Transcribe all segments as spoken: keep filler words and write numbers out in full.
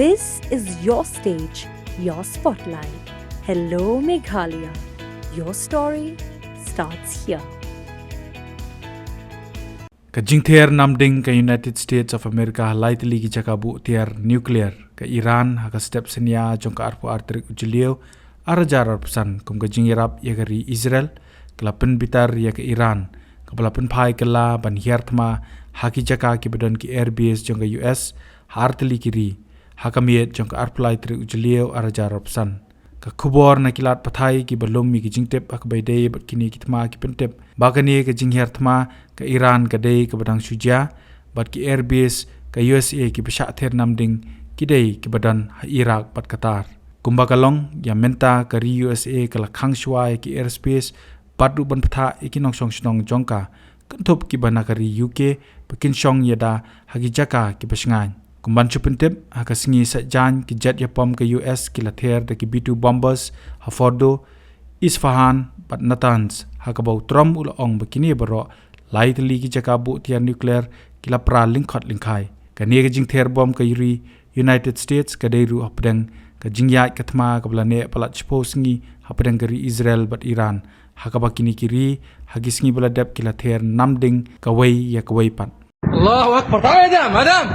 This is your stage, your spotlight. Hello, Meghalaya. Your story starts here. Ka jingther namding ka United States of America ha lai tylli ki jaka buh tiar nuclear ka Iran ha ka step synñia jong ka arphew ar tarik u Jylliew ar hajar arphew san, kum ka jingïarap ïa ka ri Israel, ka la pynbitar ïa ka Iran, kaba la pynphai kylla ban hiar thma ha ki jaka kiba don ki airbase jong ka U S ha ar tylli ki ri ha ka miet jong ka arphew lai tarik u Jylliew ar hajar arphew san. Ka khubor na ki lad pathai kiba lum ïa ki jingtip ha kaba ïadei bad kine ki thma ki pyntip ba kane ka jinghiar thma ka Iran ka dei kaba dang shu jia, bad ki airbase ka U S A kiba shah ther namding ki dei kiba don ha Iraq bad Qatar. Kumba ka long, ïa mynta ka ri U S A ka la khang shuwa ïa ki airspace bad ruh ban bthah ïa ki nongshong shnong jong ka, kynthup kiba na ka ri U K, ba kin shong ïada ha ki jaka kiba shngaiñ. Kum ban shu pyntip, ha ka sngi Saitjaiñ ki jet ïapom ka U S ki la ther da ki B two bombers ha Fordow, Isfahan bad Natanz, ha kaba u Trump u la ong ba kine baroh lai tylli ki jaka buh tiar nuclear ki la pra lyngkhot lyngkhai. Kane ka jingther bom ka ri United States ka dei ruh hapdeng ka jingïaid ka thma kaba la neh palat shiphew sngi hapdeng ka ri Israel bad Iran, ha kaba kine ki ri ha ki sngi ba la dep ki la ther namding kawei ïa kawei pat. Allahu Akbar. Tahu ya, Adam? Adam?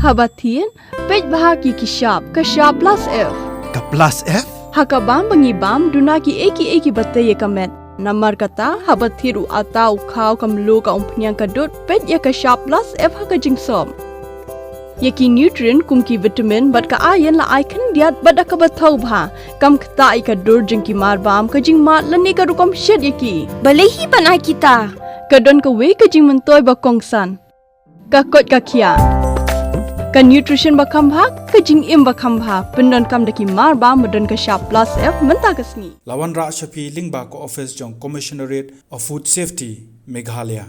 Haba thied, peit bha ïa ki shap, ka shap plus F. Ka plus F? Ha ka bam ba ngi bam, duna kiei kiei kiba tei ïa ka met. Namar kata, haba thied u atta, u khaw, ka mluh, ka umphniang, ka dud, peit ïa ka shap plus F ha ka jingsop. Ïa ki nutrient kum ki vitamin bad ka iron la ai khyndiat bad da kaba thaw bha. Kam ktah ïa ka dur jong ki mar bam, ka jingmad lane ka rukom shet ïa ki. Balei hi ban ai kita? Ka don kawei ka jingmyntoi ba kongsan. Ka koit ka khiah. Ka nutrition ba kham bha, ka jingim ba kham bha. Pyndonkam da ki mar bam ba don ka shap plus F mynta ka sngi. La wanrah sha phi lyngba ka office jong Commissionerate of Food Safety, Meghalaya.